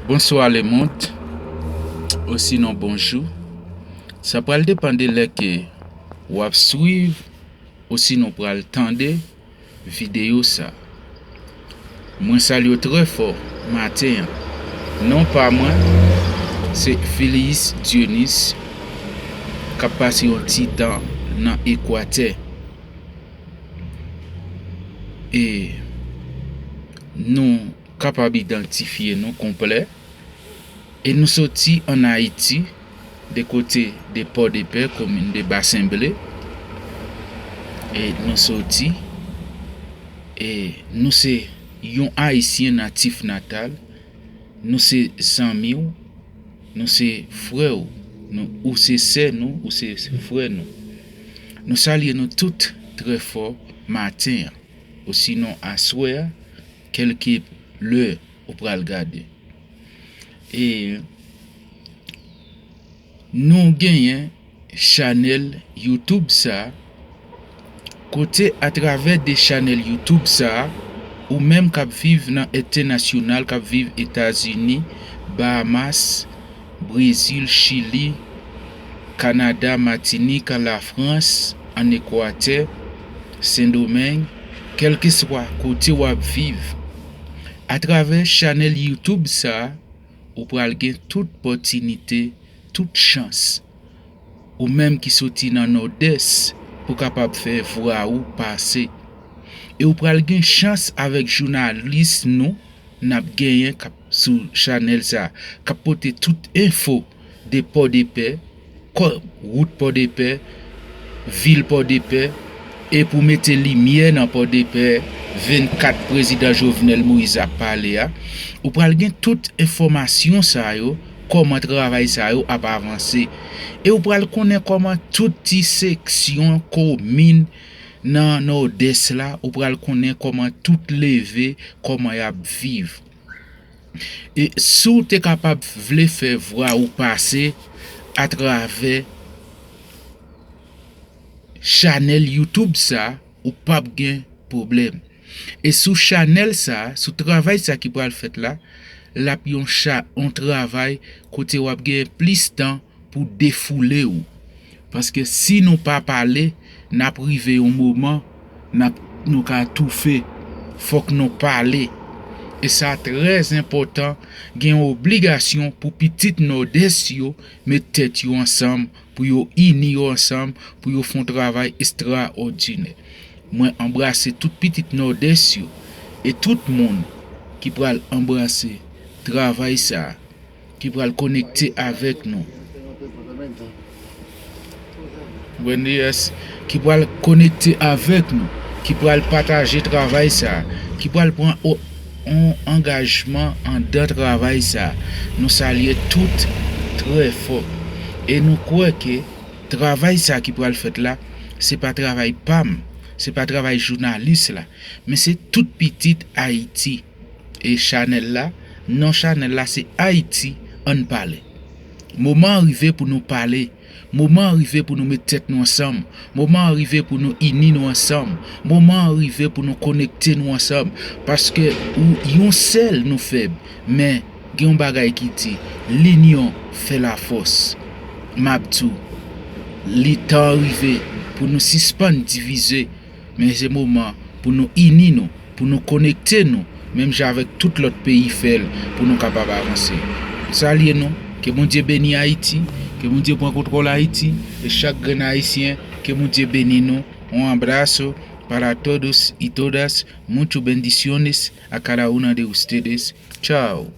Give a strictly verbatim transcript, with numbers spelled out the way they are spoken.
Bonswa lemonn, osinon bonjou. Sa pral depann de lè ke w ap swiv osinon pral tande videyo sa. Mwen salye w trè fò maten an. Non pa mwen, se Filius Dionis k ap pase yon ti tan nan Ekwatè. E nou kapab idantifye nou konplè. E nou soti ann Ayiti, de kote de Pòdepè, komin de Basen Ble. E nou soti, e nou se yon Ayisyen natif natal. Nou se zanmi w, nou se frè w, nou, ou se sè nou, ou se frè nou. Nou salye nou tout trè fò maten an, osinon aswè a, kèlke lè ou pral gade. E nou genyen chanèl YouTube sa, kote atravè de chanèl YouTube sa, ou menm k ap viv nan entènasyonal, k ap viv Etazini, Bahamas, Brezil, Chili, Kanada, Matinik, an Lafrans, ann Ekwatè, Sendomeng, kèlkeswa kote w ap viv, atravè chanèl YouTube sa, ou pral gen tout pòtinite, tout chans, ou menm ki soti nan Nòdès, pou kapab fè vwa ou pase. E ou pral gen chans avèk jounalis nou n ap genyen k ap sou chanèl sa, k ap pote tout enfo de Pòdepè, kò wout Pòdepè, vil Pòdepè, e pou mete limyè nan Pòdepè, vennkat prezidan Jovenel Moïse ap pale a, ou pral gen tout enfòmasyon sa yo, kòman travay sa yo ap avanse. E ou pral konnen kòman tout ti seksyon, komin nan Nòdès la, ou pral konnen kòman tout leve, kòman y ap viv. E si w te kapab vle fè vwa ou pase atravè chanèl YouTube sa, ou p ap gen pwoblèm. E sou chanèl sa, sou travay sa ki pral fèt la, l ap yon cha-, yon travay kote w ap gen plis tan pou defoule w. Paske si nou pa pale, n ap rive yon moman, n ap, nou ka toufe. Fòk nou pale. E sa trè enpòtan, gen yon obligasyon pou pitit Nòdès yo met tèt yo ansanm, pou yo ini yo ansanm, pou yo fè yon travay estraòdinè. Mwen anbrase tout pitit Nòdès yo e tout moun ki pral anbrase travay sa a, ki pral konekte avèk nou. Buen dia, ki pral konekte avèk nou, ki pral pataje travay sa a, ki pral pran o-, yon angajman anndan travay sa a. Nou salye tout trè fò. E nou kwè ke travay sa a ki pral fèt la, se pa travay pa m, se pa travay jounalis la, men se tout pitit Ayiti. E chanèl la, non chanèl la se Ayiti Ann Pale. Moman an rive pou nou pale. Moman an rive pou nou met tèt nou ansanm. Moman an rive pou nou ini nou ansanm. Moman an rive pou nou konekte nou ansanm. Paske ou, yon sèl nou fèb. Men, gen yon bagay ki di, linyon fè lafòs. M ap di w, li tan rive pou nou sispann divize. Men se moman pou nou ini nou, pou nou konekte nou, menm jan avèk tout lòt peyi fè l, pou nou kapab avanse. M salye nou, ke Bondye beni Ayiti, ke Bondye pran kontwòl Ayiti, e chak grenn Ayisyen, ke Bondye beni nou. Un abrazo para todos y todas, muchas bendiciones a cada una de ustedes. Chao.